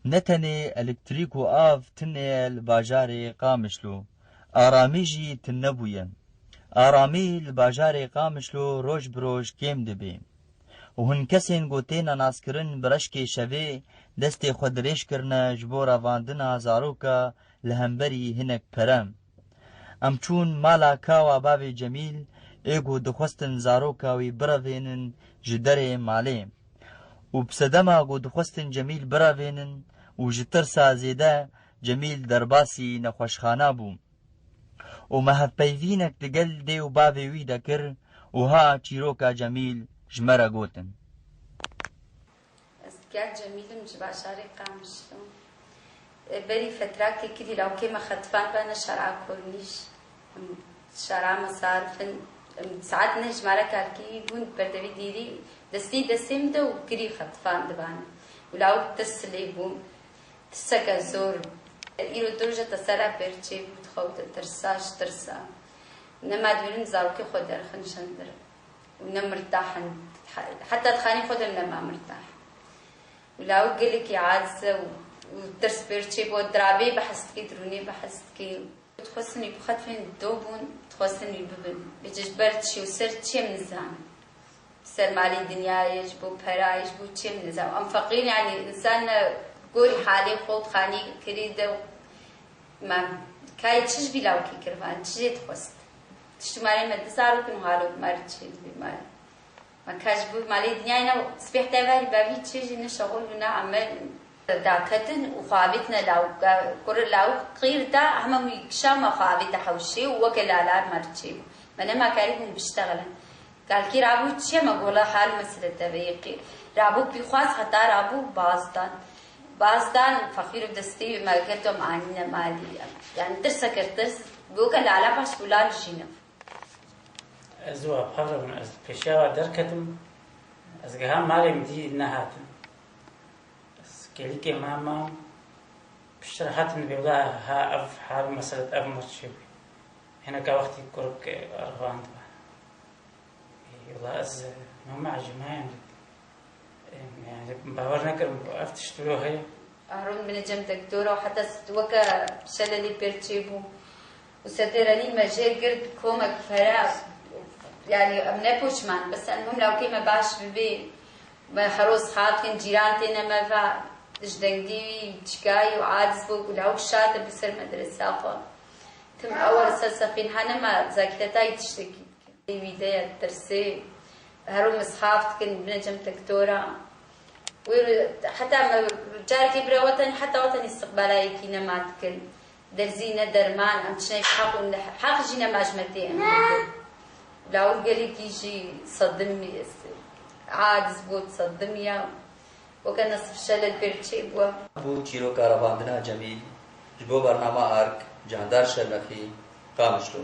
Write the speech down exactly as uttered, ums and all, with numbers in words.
Ne tenê elektrîk û av tune ye li bajarê Qamişlo, aramî jî tune bûye. Aramî li bajarê Qamişlo roj bi roj kêm dibe û hin kesên ku têne naskirin bi reşkê şevê destê xwe dirêj kirine ji bo revandina zaroka li hemberî hinek pere. Em çûn mala kawa bavê Cemîl, ê ku dixwestin zaroka wî birevênin ji derê malê. Û bi sedema ku dixwestin Cemîl birevênin û ji tirsa zêde Cemîl derbasî nexweşxana bû. Û me hevpeyvînek digel dê û bavê wî de kir û ha çîroka Cemîl ji me re gotin. Ez Gel Cemîl im, ji bajarê Qamişlo. E, berî fetrakê kirî lawkê me xetibandibane şara Kornîş. Em, şara me sarifin. Em, saet neh ji me re kalkî bûn, berdevî dîrî destî destê min de û kirî xetibandibane. Û lawik tirs lê bûn. Tirseke zor. Îro du roj e te sera pêr çêbû, dixewte tirsa ji tirsa. Nema dibînin zarokê xwe derxin şendir. Û ne mirtah in. Heta di xanî xwe de nema mirtah. Û lawik gelekî aciz e û, û tirs pêr çêbû, dirabê behs dikê, dirûnê behs dikê. Dixwestin wî bixetifin, do bûn, dixwestin wî bibin. Bêje ji ber çi û ser çi em nizanin. Ser malê dinyayê, ji bo perayê, ji bo çi em nizanin. Em feqîr, yanî însan, e, gorî halê xwe û xanî kirî de. Me kayê çi ji vî lawkî kir, van çi jê dixwest? Tiştî malê me di zarok in û halo me re çê dibî malê. Me ka ji bo malê dinyayê ne spêh te verî bevî çê jî ne şexul û ne emel. Daketin û xwe avêtine lawika, kur lawik qîr da, hema wî kişa me xwe avête hewşê û weke lalar me re çê bû. Me nema karî bûn biştexilin. Kalkî rabû çi ye me gola hal mesele te ve yekê. Rabû pîxwaz heta rabû bazdan. Bazdan fexîr û destê me girtom anîne malî. Yani tirseke tirs. Goke lala baş bû lal jî ne. Ez û apar bûn, ez pêşiya we derketim. Ez giha malê min dî nehatin. Ez gelîkê me mam. Piştre hatin vêla ha ev hal meselet ev mirçê bû. Hineka wextî kurik, e, revand be. Ê, wela ez, e, mama ecmayan, e, yani bawer nekirim ku ev tişt wilo heye. Harun binê cem doktora û heta weke şelelî pêr çêbû. Û setêrenî me jê girt komek pere, yani em ne poçman, bes em him lawkê me baş bibê. Me heros xatin cîran têne me ve, ji dengdî wî çikayî û aciz bû, ku lawk şate bi ser medresa xwe. Tim ewer ser sefîn hene me zekîtetayî tiştekî dikin. Wî de ye tirsê, hero misxaf dikin, bine cem tektora. Wê heta me carekê bire wetenî, heta wetenî istiqbalayekî nema dikin. Derzî ne derman, em çinê heq û ne heq jî nema ji me tê em dikin. Lawir gelekî jî sedim, aciz bû, sedim ya. Weke Nesif Şelel pêr çêbû. Bû çîroka revandina Cemîl ji bo bernama Ark, Candar Şermexî, Qamişlo.